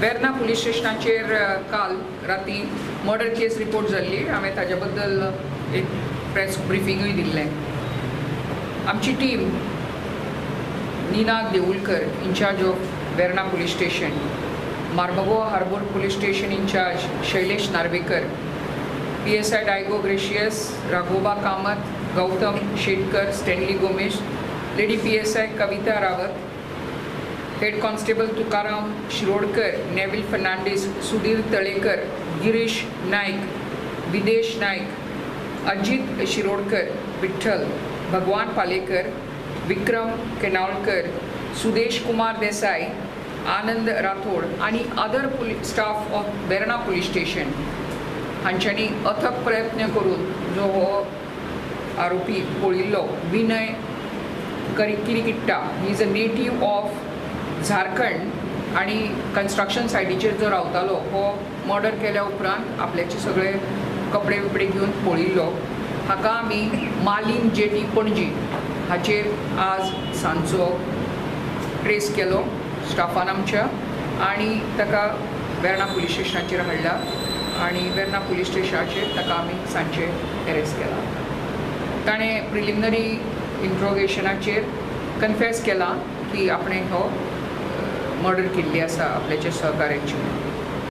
Verna police स्टेशनाचेर काल राती मर्डर केस रिपोर्ट जाल्ली. हांवें ताजे बद्दल एक प्रेस ब्रिफिंगूय दिल्लें. आमची team Ninad Deulkar incharge of Verna police station, Marmugao harbour police station incharge Shailesh Narvekar, PSI Daigo Gracias, Raghoba Kamat, Gautam Shetkar, Stanley Gomes, lady PSI Kavita Rawat, head constable Tukaram Shirodkar, Neville Fernandes, Sudhir Talekar, Girish Naik, Videsh Naik, Ajit Shirodkar, Vitthal, Bhagwan Palekar, Vikram Kenavalkar, Sudesh Kumar Desai, Anand Rathod आनी other police staff of Verna police station हांच्यांनी अथक प्रयत्न करून जो हो आरोपी पळयिल्लो Vinay Kirkitta, he is a native of Jharkhand आनी construction सायटीचेर जो रावतालो, हो मर्डर केल्या उपरांत आपल्याचे सगळे कपडे बिपडे घेवन पळयिल्लो. हाका आमी मालीम जेटी पणजी हाचेर आज सांजचो ट्रेस केलो स्टाफान आमच्या आनी ताका वेर्णा पुलीस स्टेशनाचेर हाडला आनी वेर्णा पुलीस स्टेशनाचेर ताका आमी सांजचे अरेस्ट केला. ताणें प्रिलिमिनरी इंट्रोगेशनाचेर कन्फेस केला की आपणें हो मर्डर केल्ली आसा आपल्याच्या सहकाऱ्यांची.